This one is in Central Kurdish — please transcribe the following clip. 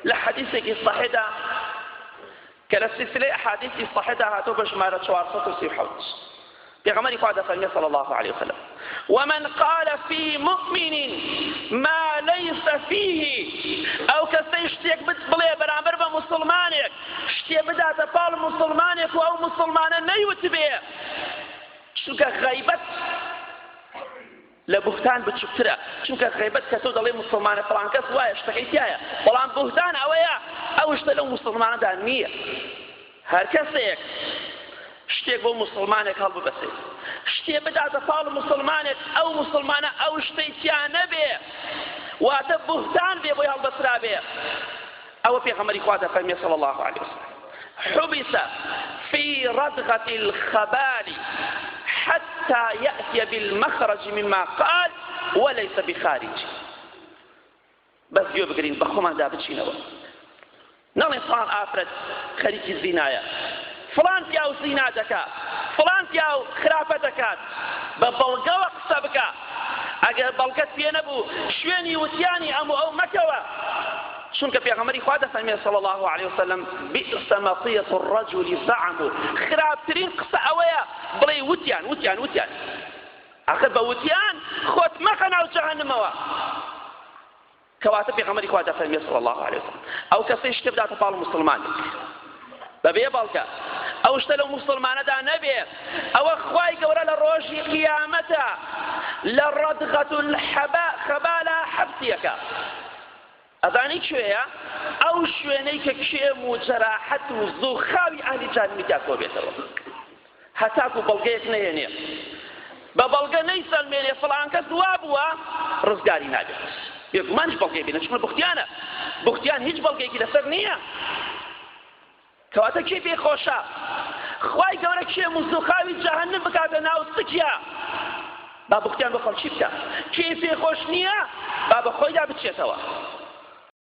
لە حەدیثێکی صحیحدا کە لە سلسلەی ئەحادیثی صحیحدا هاتووە بە ژمارە 437 پێغەمبەری خوا دەفەرمێ صلی الله علیه وسلم ومن قال في مؤمن ما ليس فيه ئەو کەسەی شتێک بڵێ بەرامبەر بە موسڵمانێک شتێ بداتە پاڵ موسڵمانێک و ئەو موسڵمانە نەیوتبێ چونکە غەیبەت لە بوهتان بچوکترە چونکە غیبەت کە تۆ دەڵێی موسڵمانە فڵان کەس وایە شتەکەی تیایە بەڵام بوهتان ئەوەیە ئەو شتە لەو موسڵمانەدا نییە هەر کەسێک شتێک بۆ موسڵمانێک هەڵببەسێت شتێ بداتە پاڵ موسڵمانێک ئەو موسڵمانە ئەو شتەی تیا نەبێ واتە بوهتان بێ بۆی هەڵبەسرابێ ئەوە پێغەمبەری خوا دەفەرمێ صلی الله علیه وسلم حبس في ردغة الخبال حتى يأتي بالمخرج مما قال وليس بخارج بەس گوێ بگرین بە خۆماندا بچینەوە نەڵێن فڵان ئافرەت خەریکی زینایە فڵان پیاو زینا دەکا فڵان پیاو خراپە دەکات بە بەڵگەوە قسە بکە ئەگەر بەڵگەت پێ نەبوو شوێنی وتیانی ئەم و ئەو مەکەوە چونکە پێغەمبەری خوا دەفەرمێ صلی الله علیه وسلم بئس مطیة الرجل زعم خراپترین قسە ئەوەیە بڵێ وتیان وتیان وتیان ئاخر بە وتیان خۆت مەخە ناو جەهەنمەوە کەواتە پێغەمبەری خوا دەفەرمێ صلی الله علیه وسلم ئەو کەسەی شتێ بداتە پاڵ موسڵمانێک بەبێ بەڵگە ئەو شتە لەو موسڵمانەدا نەبێ ئەوە خوای گەورە لە ڕۆژی قیامەتە لە ڕەدغەت الحەبا خەبالا حەبسیەکە ئەزانی کوێیە ئەو شوێنەی کە کێم و جەراحەت و زووخاوی ئەهلی جەهەنمی تیا کۆبێتەوە هەتاکو بەڵگەیەک نەهێنێ بە بەڵگە نەیسەلمێنێ فڵان کەس وا بووە ڕزگاری نابێت بێگومانیش بەڵگەی بێنە چونکە بوختیانە بوختیان هیچ بەڵگەیەکی لەسەر نییە کەواتە کێ پێی خۆشە خوای گەورە کێ موزوخاوی جەهەنم بکاتە ناو سکیا با بوختیان بۆ خەڵکی بکە کێ پێ خۆش نییە با بە خۆیدا بچێتەوە.